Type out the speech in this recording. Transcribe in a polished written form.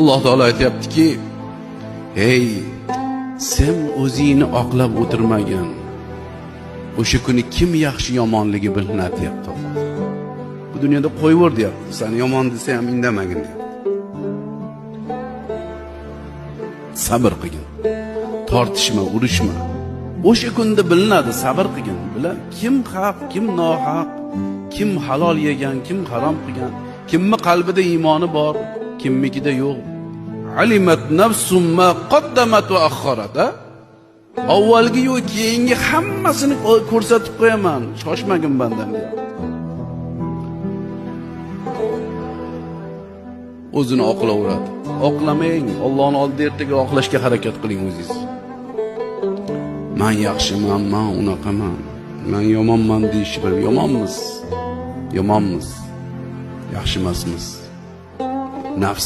Alloh taolo aytayaptiki, ey sen o'zingni oqlab o'tirmagin. O'sha kuni kim yaxshi yomonligi bilinadi deyapti. Bu dunyoda qo'yvor deyapti. Seni yomon desa ham indamagin deyapti. Sabr qilgin. Tortishma, urushma. O'sha kunda bilinadi, sabr qilgin. Bilan kim haq, kim nohaq, kim halol yegan, kim harom qilgan, kimni qalbida iymoni bor, kimnikida yo'q. Alimat nafsum ma qaddamat va akharat. Avvalgi yo keyingi hammasini ko'rsatib qo'yaman. Shoshmagin bandam deyapti. O'zini oqlaveradi. Oqlamang, Allohning oldida ertaga oqlashga harakat qiling o'zingiz. Men yaxshiman, men unaqaman, men yomonman deyish bir yomonmiz. Yomonmiz. Yaxshi emasmiz. Nafs